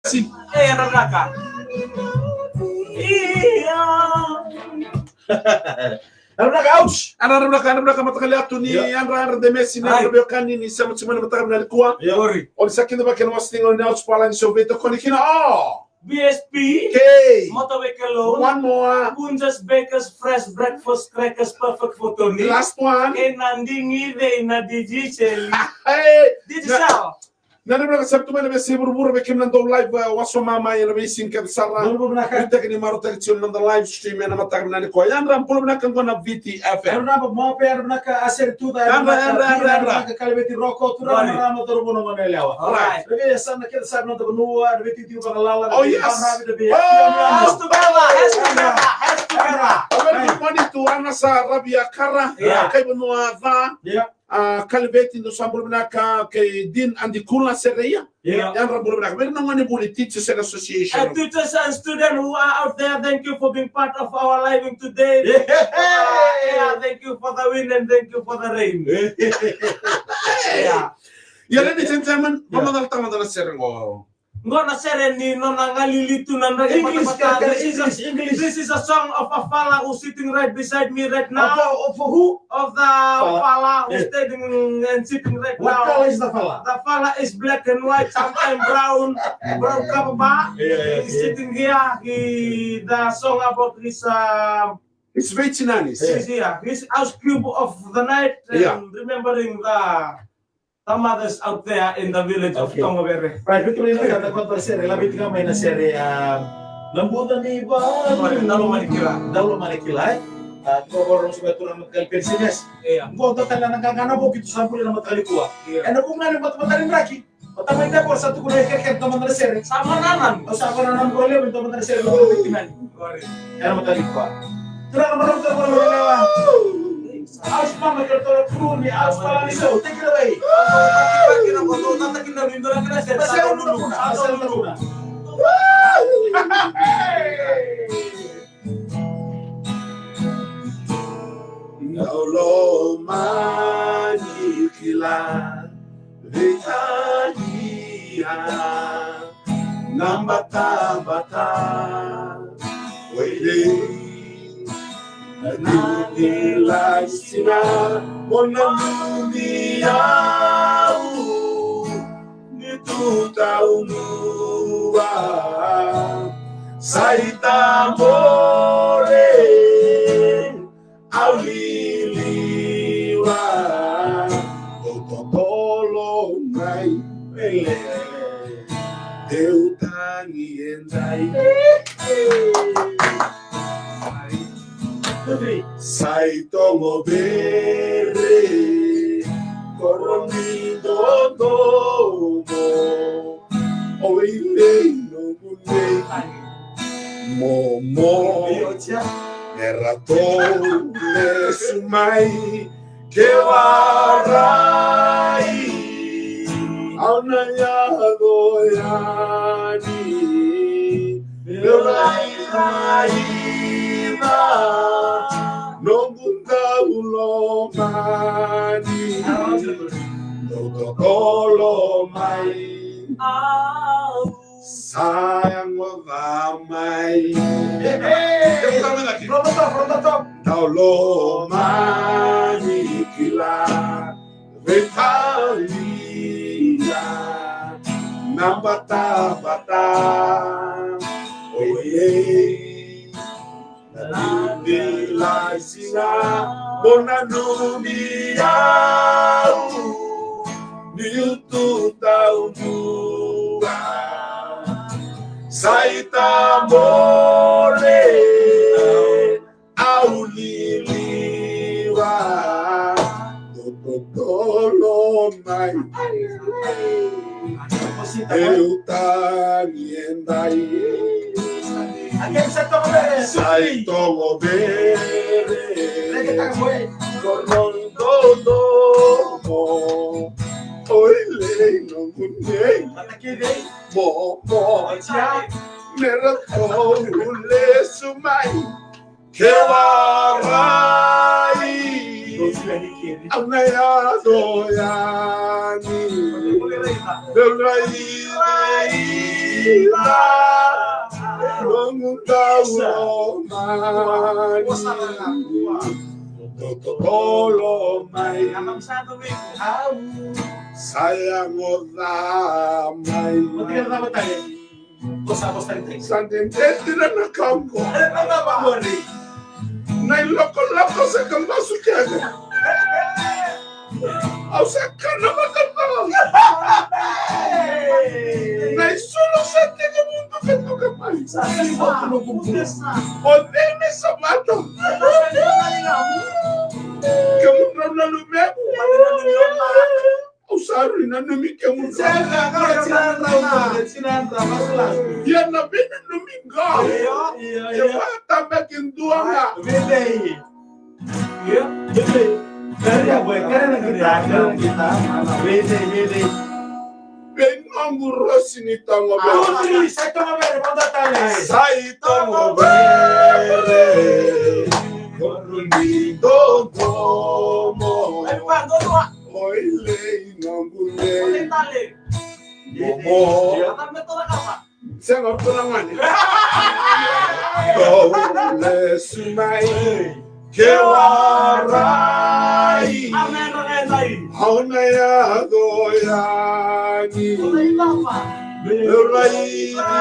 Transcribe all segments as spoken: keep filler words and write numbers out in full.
Mesi. E, yadra vinaka. Ia. Yadra vinaka, ouch. Yadra vinaka, yadra vinaka, mataqali yatu ni yadra, yadra de Mesi, na yadra veiwekani ni sema tiko mai na mataka vinaka nikua. Ia, ori. O ni sa kidavaki ena wasa ni gauna ni Ouch Palagi, so veitokoni kina o B S P. K. Motovekelou. One more. Punjas Bakers, fresh breakfast crackers, perfect for Tony. Last one. Ena digi vei na digicel. Hey. Digicel. Na, na, na, sa tu mai na veiyasai vuravura vei kemuni na dau live, uh, wasoma mai ena veisiga kece sara. Bula vinaka. Nuitaki ni marautaki tiko na noda live stream ena mataka vinaka nikua. Yadra, bula vinaka qo na Viti F M. Yadra, bula vinaka, a sere tu da. Yadra, yadra, yadra, yadra. Vinaka, Kaleveti Roko, turaga na marama, cauravou, na goneyalewa. Alright. Na veiyasana kece sara na noda vanua, na veitikotiko vakalala, na veivakaravi, na vei- Hands together, hands together, hands together. A very good morning to Ana sa Ravi Akara. Yeah. Kai vanua ca. Yeah. A, Kaleveti, dou sa bula vinaka, kei Dean Adikula, sere ia. Yeah. Yadra, bula vinaka. Vei ira na gone vuli, Teachers and Association. And teachers and students who are out there, thank you for being part of our living today. Yeah. Thank you for the, yeah, thank you for the wind and thank you for the rain. Yeah. Yeah, ladies and gentlemen, yeah, vakamacalataka mada na sere qo. Qo na sere ni nona galili tu na draki. English, batabata. This is a, English, English. This is a song of a fala who's sitting right beside me right now. Of, of who? Of the fala. Fala who's standing and sitting right now. What color is the fala? The fala is black and white, sometimes brown, brown cover bar. Yeah, yeah, yeah. He's sitting here. He, the song about his, um, his veitinani. His, yeah, his Ice Cube of the night, yeah, and remembering the the mothers out there in the village of, okay, Tongovere. Right, vei kemuni na, na, na sere, la vei kemuni na sere, ah, na buca ni valu. Right, dau lomani kila. Dau lomani kila, eh? Ah, ko ko ro suma tu na mataqali penisimes. Iya. Qo dua tale na qaqa na vuki tu sa buli na mataqali kua. Iya. Ena vuku ga ni matamataqali draki. O tamai Debora sa tukuna e kerekere tu mada na sere. Sa vakanananu. O sa vakanananu ko levu tu mada na sere. Ko levu tu mada. Ena mataqali kua. Turaga na marama, turaga na marama. Ouch Mama, kei ratou na crew ni Ouch Palagi Show. Take it away. Dau lomani kila, veitalia na batabata. Oilei, na ni lai sina mo nanumi au, ni tu taunua. Sa itabore au liliwa, o totolo mai pele, deu tagi edai. Sa itogovere koro ni dodomo. Oilei noqu nei momo, me ratou lesu mai ke warai. Au na yaco yani, meu raica noqu dau lomani, dou totolo mai. Au sa yagoca mai. Hey, hey. Dau lomani kila, veitalia na batabata. Oilei, na ni lai sina mo nanumi au, niu tu taudua. Sa itabore au liliwa, dou totolo mai. Eu tagi edai. Sa itogovere ko noqu dodomo. Oilei noqu nei momo, me ratou lesu mai ke warai. Au na yaco yani, meu raica Ira, noqu dau lomani. Totolo mai. Sa yagoca mai. Sa dede na ka qo. Na ilokoloko sa ka masu kece. Au sa kana vakacala. Na isulu sa tekivu tukatuka mai. O cei me savata? Kemudrau na luvequ. Au sa rui nanumi kemudrau. Ia na veinanumi qo. Ke vakatabaki dua ga. Vei noqu rosi ni togovere. Sa itogovere. Sa itogovere. Koru ni dodomo. Oi lei noqu lei. Momo. Sega, o ratou na gone. Dou lesu mai ke warai. Au na yaco yani. Meu raica.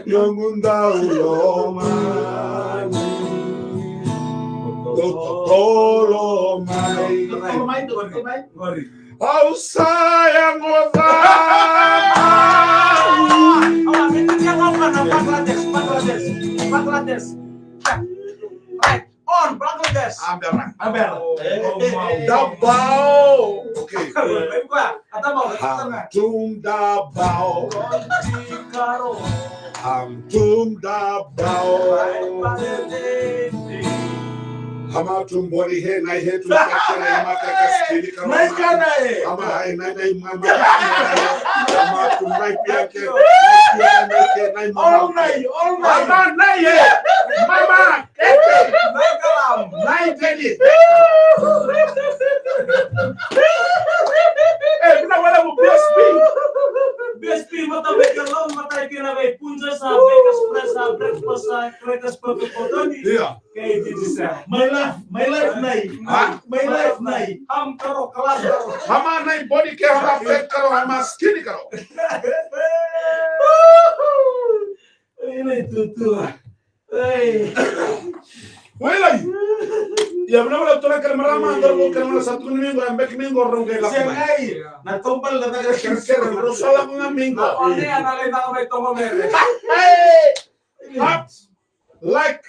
Noqu dau lomani. Dou totolo mai. Au sa yagoca. Bangladesh. On, Bangladesh. A bera. A bera. Davao. Okay. Mai vua. A Davao. Hamtum Davao. Hamtum Davao. Hamatum bori he nai he tu ke nai mata ke skini ka nai ka nai. Hama hai nai nai mama. Hamatum nai pia ke. Nai pia nai ke nai mama. All nai, all nai. Hama nai he. Mama. Nai Teni. E, vina wale mo B S P. B S P, mata beka long, mata kena gai punja sa, beka spress sa, breakfast sa, crackers, papa, potoni. Ia. Kei titi sa. My life, my life nai. Ha? My life nai. Ham karo, kalas karo. Hama nai body care, hama fat karo, hama skinny karo. Ina tutua. Ei. Wai lai. Ia, vina wala tona kere marama, doro kere mara sa tukuni mingo, a beki mingo, rau kere lapu mai. Segai. Na tombal na kere kere kere, rau sa laku ga mingo. Na one, a na lai na mai tongo mere. Ei. Hap. Like.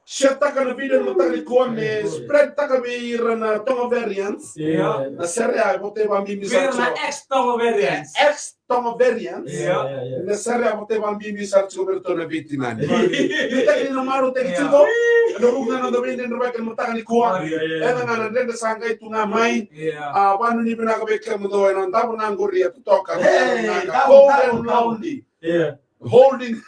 Share taka na video na mataka nikua me spread taka vei ira na Tongoverians. Ia. Na sere ya e vote vakabibi sara tiko. Vei ira na ex Tongoverians. Ex Tongoverians. Ia. Na sere ya e vote vakabibi sara tiko vei iratou na veitinani. Ni taki ni na marautaki tiko. Ena ruku ga na noda veidredrevaki ena mataka nikua. Ia, ia, ia. Ena ga na dredre sa qai tu ga mai. Ia. A, vanuinui vinaka vei kemudou ena davo na qori e totoka. Ei, davo, davo, davo. Golden Round. Ia. Holding.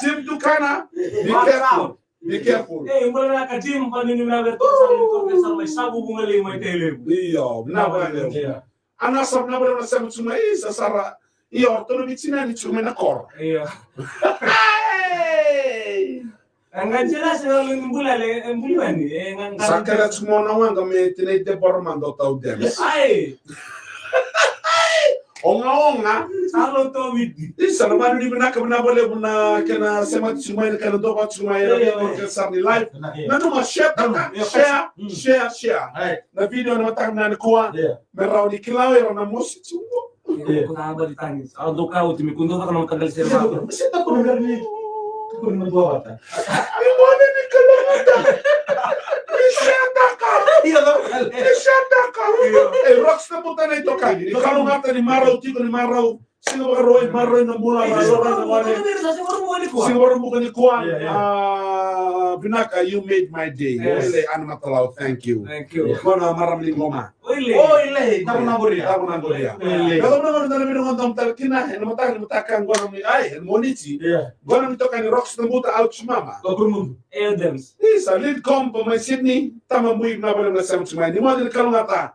Jim Tukana. Be careful. Be careful. Ei, bula vinaka Jim, vanuinui vinaka vei iratou sa mai toka, sa mai savu vuqa lei mai Tailevu. Io, vinaka vakalevu. Ia. A na sa vinaka vakalevu na sema tu mai, sa sara. Io, o ratou na veitinani tu mai na koro. Ia. Ei! A qai jira se na lagi bula le, e bula ni, e ga. Sa kere tu mo na waqa me tinai Debora mada o tau Dems. Ai! Ogaoga. Sa lo to Viti. Isa, na vanuinui vinaka, vinaka vakalevu na kena sema tiko mai, na kena dua vata tiko mai, na kena sara ni live. Nanuma, share taka, share, share, share. Na video na mataka vinaka nikua. Me rawa ni kila o ira na mosi tiko. Ko na bali tani. Sa dou ka oti me kudou taka na mataqali sere vata. Share taka na gari ni. Ko na dua vata. Ni mone ni kalougata. Ni share taka. Ni share taka. E, Rox na buta na itokani. Ni kalougata ni marau tiko ni marau. Siga Vakarauwai, maroroi na bula, maroroi na gone. Siga Vakaraubuka nikua. Ah, vinaka, you made my day. Wele Ana Matalau, thank you. Qo na marama ni Goma. Oilei, Tavunaqoria. Tavunaqoria. Oilei. Tavunaqoria, na vina qo dom tale kina, ena mataka ni mataka qo na mi, ai, ena Moniti. Qo na mi toka ni Rocks na buta, ouch mama. Isa, lead comp mai Sydney, tama bui na vale na seventy mai. Ni moce ni kalougata.